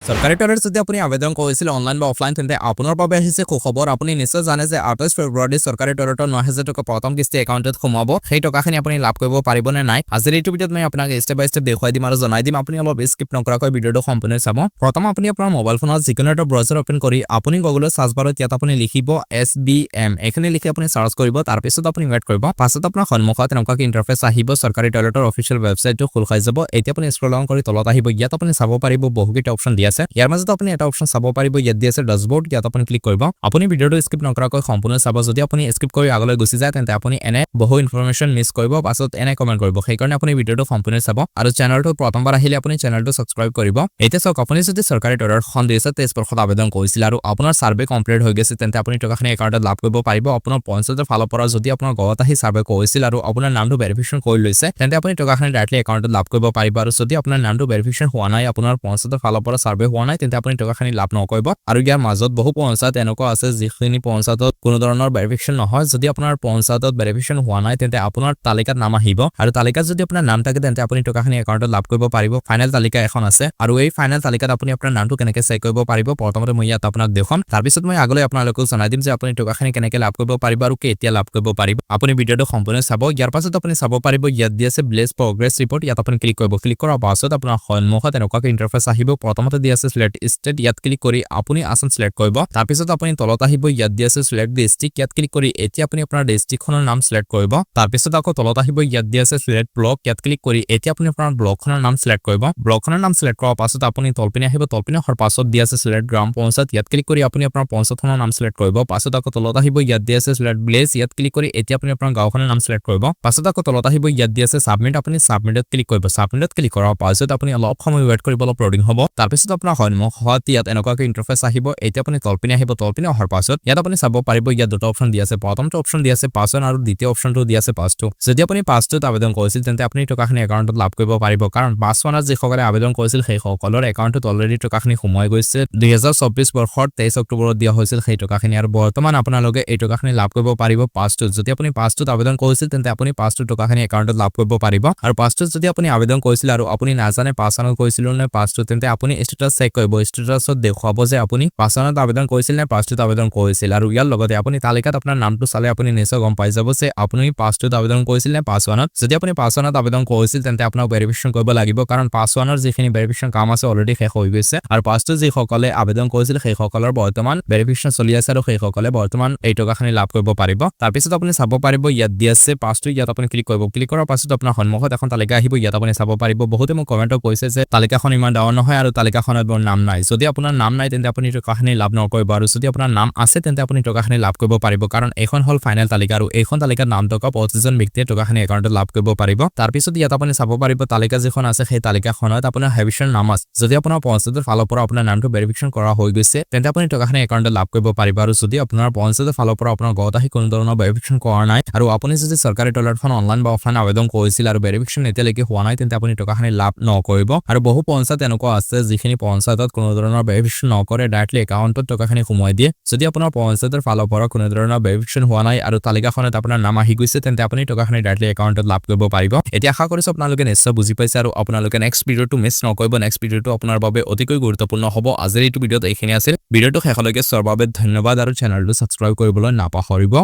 চৰকাৰী টয়লেট যদি আপুনি আবেদন কৰিছিল অনলাইন বা অফলাইন, তেন্তে আপোনাৰ বাবে আহিছে সুখবৰ। আপুনি নিশ্চয় জানে যে 28 ফেব্ৰুৱাৰী চৰকাৰী টয়লেটৰ 9000 টকা প্ৰথম কিস্তি একাউণ্টত সোমাব। সেই টকাখিনি আপুনি লাভ কৰিব পাৰিব নে নাই, আজিৰ এইটো ভিডিঅ'ত মই আপোনাক ষ্টেপ বাই ষ্টেপ দেখুৱাই দিম আৰু জনাই দিম। আপুনি অলপ স্কিপ নকৰাকৈ ভিডিঅ'টো সম্পূৰ্ণ চাব। প্ৰথম আপুনি আপোনাৰ মোবাইল ফোনত যিকোনো এটা ব্ৰাউজাৰ অ'পেন কৰি আপুনি গুগলৰ চাৰ্চ বাৰত ইয়াত আপুনি লিখিব এছবিএম। এইখিনি লিখি আপুনি চাৰ্চ কৰিব। তাৰপিছত আপুনি ৱেইট কৰিব। পাছত আপোনাৰ সন্মুখত এনেকুৱাকৈ ইণ্টাৰফেচ আহিব। চৰকাৰী টয়লেটৰ অফিচিয়েল ৱেবছাইটটো খোল খাই যাব। এতিয়া আপুনি স্ক্ৰল ডাউন কৰি তলত আহিব। ইয়াত আপুনি চাব পাৰিব বহুকেইটা অপশ্যন দি আছে। ইয়াৰ মাজত আপুনি এটা অপশ্যন চাব পাৰিব, ইয়াত দি আছে ডেছবৰ্ড। ইয়াত আপুনি ক্লিক কৰিব। আপুনি ভিডিঅ'টো স্কিপ নকৰাকৈ সম্পূৰ্ণ চাব। যদি আপুনি স্কিপ কৰি আগলৈ গুচি যায়, তেন্তে আপুনি এনে বহু ইনফৰমেশ্যন মিছ কৰিব, পাছত এনে কমেণ্ট কৰিব। সেইকাৰণে আপুনি ভিডিঅ'টো সম্পূৰ্ণ চাব আৰু চেনেলটো প্ৰথমবাৰ আহিলে আপুনি চেনেলটো ছাবস্ক্ৰাইব কৰিব। এতিয়া চাওক, আপুনি যদি চৰকাৰী টয়লেটখন 2023 বৰ্ষত আবেদন কৰিছিল আৰু আপোনাৰ ছাৰ্ভে কমপ্লিট হৈ গৈছে, তেন্তে আপুনি টকাখিনি একাউণ্টত লাভ কৰিব পাৰিব। আপোনাৰ পঞ্চায়তৰ ফালৰ পৰা যদি আপোনাৰ ঘৰত আহি ছাৰ্ভে কৰিছিল আৰু আপোনাৰ নামটো ভেৰিফিকেশ্যন কৰি লৈছে, তেন্তে আপুনি টকাখিনি ডাইৰেক্টলি একাউণ্টত লাভ কৰিব পাৰিব। আৰু যদি আপোনাৰ নামটো ভেৰিফিকেশ্যন হোৱা নাই, আপোনাৰ পঞ্চায়তৰ ফালৰ পৰা ছাৰ্ভে হোৱা নাই, তেন্তে আপুনি টকাখিনি লাভ নকৰিব। আৰু ইয়াৰ মাজত বহু পঞ্চায়ত এনেকুৱা আছে, যিখিনি পঞ্চায়তত কোনো ধৰণৰ ভেৰিফিকেশ্যন নহয়। যদি আপোনাৰ পঞ্চায়তত ভেৰিফিকেশ্যন হোৱা নাই, তেন্তে আপোনাৰ তালিকাত নাম আহিব আৰু তালিকাত যদি আপোনাৰ নাম থাকে, তেন্তে আপুনি টকাখিনি একাউণ্টত লাভ কৰিব পাৰিব। ফাইনেল তালিকা এখন আছে আৰু এই ফাইনেল তালিকাত আপুনি আপোনাৰ নামটো কেনেকৈ চেক কৰিব পাৰিব, প্ৰথমতে মই ইয়াত আপোনাক দেখুৱাম। তাৰপিছত মই আগলৈ আপোনালোকক জনাই দিম যে আপুনি টকাখিনি কেনেকৈ লাভ কৰিব পাৰিব আৰু কেতিয়া লাভ কৰিব পাৰিব। আপুনি ভিডিঅ'টো সম্পূৰ্ণ চাব। ইয়াৰ পাছত আপুনি চাব পাৰিব, ইয়াত দি আছে ভিলেজ প্ৰগ্ৰেছ ৰিপৰ্ট। ইয়াত আপুনি ক্লিক কৰিব। ক্লিক কৰাৰ পাছত আপোনাৰ সন্মুখত এনেকুৱাকৈ ইণ্টাৰফেচ আহিব। প্ৰথমতে দি আছে চিলেক্ট ষ্টেট। ইয়াত ক্লিক কৰি আপুনি আছাম চিলেক্ট কৰিব। তাৰপিছত আপুনি তলত আহিব। ইয়াত দি আছে চিলেক্ট ডিষ্ট্ৰিক্ট। ইয়াত ক্লিক কৰি এতিয়া আপুনি আপোনাৰ ডিষ্ট্ৰিক্টখনৰ নাম চিলেক্ট কৰিব। তাৰপিছত আকৌ তলত আহিব। ইয়াত দি আছে চিলেক্ট ব্লক। ইয়াত ক্লিক কৰি এতিয়া আপুনি আপোনাৰ ব্লকখনৰ নাম চিলেক্ট কৰিব। ব্লকখনৰ নাম চিলেক্ট কৰাৰ পাছত আপুনি তলপিনে আহিব। তলপিনে অহাৰ পাছত দি আছে চিলেক্ট গ্ৰাম পঞ্চায়ত। ইয়াত ক্লিক কৰি আপুনি আপোনাৰ পঞ্চায়তখনৰ নাম চিলেক্ট কৰিব। পাছত আকৌ তলত আহিব। ইয়াত দি আছে চিলেক্ট ভিলেজ। ইয়াত ক্লিক কৰি এতিয়া আপুনি আপোনাৰ গাঁওখনৰ নাম চিলেক্ট কৰিব। পাছত আকৌ তলত আহিব। ইয়াত দি আছে ছাবমিট। আপুনি ছাবমিটত ক্লিক কৰিব। ছাবমিটত ক্লিক কৰাৰ পাছত আপুনি অলপ সময় ৱেইট কৰিব, অলপ লোডিং হ'ব। তাৰপিছত আপোনাৰ সন্মুখত ইয়াত এনেকুৱাকৈ ইণ্টাৰফেচ আহিব। এতিয়া আপুনি তলপিনে আহিব। তলপিনে অহাৰ পাছত ইয়াত আপুনি চাব পাৰিব, ইয়াত দুটা অপশ্যন দি আছে। প্ৰথমটো অপশ্যন দি আছে পাছ ওৱান আৰু দ্বিতীয় অপশ্যনটো দি আছে পাছ টু। যদি আপুনি পাছ টুত আবেদন কৰিছিল, তেন্তে আপুনি টকাখিনি একাউণ্টত লাভ কৰিব পাৰিব। কাৰণ পাছ ওৱানত যিসকলে আবেদন কৰিছিল, সেইসকলৰ একাউণ্টত অলৰেডি টকাখিনি সোমাই গৈছে। 2024 বৰ্ষৰ 23 অক্টোবৰত দিয়া হৈছিল সেই টকাখিনি আৰু বৰ্তমান আপোনালোকে এই টকাখিনি লাভ কৰিব পাৰিব পাছ টুত। যদি আপুনি পাছ টুত আবেদন কৰিছিল, তেন্তে আপুনি পাছ টু টকাখিনি একাউণ্টত লাভ কৰিব পাৰিব। আৰু পাছ টুত যদি আপুনি আবেদন কৰিছিল আৰু আপুনি নাজানে পাছ ওৱানত কৰিছিল নে পাছ টু, তেন্তে আপুনি ষ্টেটাছ চেক কৰিব। ষ্টেটাছত দেখুৱাব যে আপুনি পাছ ওৱানত আবেদন কৰিছিল নে পাছ টুত আবেদন কৰিছিল। আৰু ইয়াৰ লগতে আপুনি তালিকাত আপোনাৰ নামটো চালে আপুনি নিশ্চয় গম পাই যাব যে আপুনি পাছ টুত আবেদন কৰিছিল নে পাছ ওৱানত। যদি আপুনি পাছ ওৱানত আবেদন কৰিছিল, তেন্তে আপোনাক ভেৰিফিকেশ্যন কৰিব লাগিব। কাৰণ পাছ ওৱানৰ যিখিনি ভেৰিফিকেশ্যন কাম আছে, অলৰেডি শেষ হৈ গৈছে। আৰু পাছ টু যিসকলে আবেদন কৰিছিল, সেইসকলৰ বৰ্তমান ভেৰিফিকেশ্যন চলি আছে আৰু সেইসকলে বৰ্তমান এই টকাখিনি লাভ কৰিব পাৰিব। তাৰপিছত আপুনি চাব পাৰিব, ইয়াত দি আছে পাছ টু। ইয়াত আপুনি ক্লিক কৰিব। ক্লিক কৰাৰ পাছত আপোনাৰ সন্মুখত এখন তালিকা আহিব। ইয়াত আপুনি চাব পাৰিব, বহুতে মোক কমেণ্টত কৈছে যে তালিকাখন ইমান ডাঙৰ নহয় আৰু তালিকাখনত মোৰ নাম নাই। যদি আপোনাৰ নাম নাই, তেন্তে আপুনি টকাখিনি লাভ নকৰিব। আৰু যদি আপোনাৰ নাম আছে, তেন্তে আপুনি টকাখিনি লাভ কৰিব পাৰিব। কাৰণ এইখন হ'ল ফাইনেল তালিকা আৰু এইখন তালিকাত নাম থকা 25জন ব্যক্তিয়ে টকাখিনি একাউণ্টত লাভ কৰিব পাৰিব। তাৰপিছত ইয়াত আপুনি চাব পাৰিব, তালিকা যিখন আছে, সেই তালিকাখনত আপোনাৰ হেবিশ্যন নাম আছে। যদি আপোনাৰ পঞ্চায়তৰ ফালৰ পৰা আপোনাৰ নামটো ভেৰিফিকেশ্যন কৰা হৈ গৈছে, তেন্তে আপুনি টকাখিনি একাউণ্টত লাভ কৰিব পাৰিব। আৰু যদি আপোনাৰ পঞ্চায়তৰ ফালৰ পৰা আপোনাৰ ঘৰত আহি কোনো ধৰণৰ ভেৰিফিকেশ্যন কৰা নাই আৰু আপুনি যদি চৰকাৰী টয়লেটখন অনলাইন বা অফলাইন আবেদন কৰিছিল আৰু ভেৰিফিকেশ্যন এতিয়ালৈকে হোৱা নাই, তেন্তে আপুনি টকাখিনি লাভ নকৰিব। আৰু বহু পঞ্চায়ত এনেকুৱা আছে, যিখিনি পঞ্চায়তত কোনো ধৰণৰ ভেৰিফিকেশ্যন নকৰে, ডাইৰেক্টলি একাউণ্টত টকাখিনি সোমোৱাই দিয়ে। যদি আপোনাৰ পঞ্চায়তৰ ফালৰ পৰা কোনো ধৰণৰ ভেৰিফিকেশ্যন হোৱা নাই আৰু তালিকাখনত আপোনাৰ নাম আহি গৈছে, তেন্তে আপুনি টকাখিনি ডাইৰেক্টলি একাউণ্টত লাভ কৰিব পাৰিব। এতিয়া আশা কৰিছোঁ আপোনালোকে নিশ্চয় বুজি পাইছে আৰু আপোনালোকে নেক্সট ভিডিঅ'টো মিছ নকৰিব। নেক্সট ভিডিঅ'টো আপোনাৰ বাবে অতিকৈ গুৰুত্বপূৰ্ণ হ'ব। আজিৰ এইটো ভিডিঅ'ত এইখিনি আছিল। ভিডিঅ'টো শেষলৈকে চোৱাৰ বাবে ধন্যবাদ আৰু চেনেলটো ছাবস্ক্ৰাইব কৰিবলৈ নাপাহৰিব।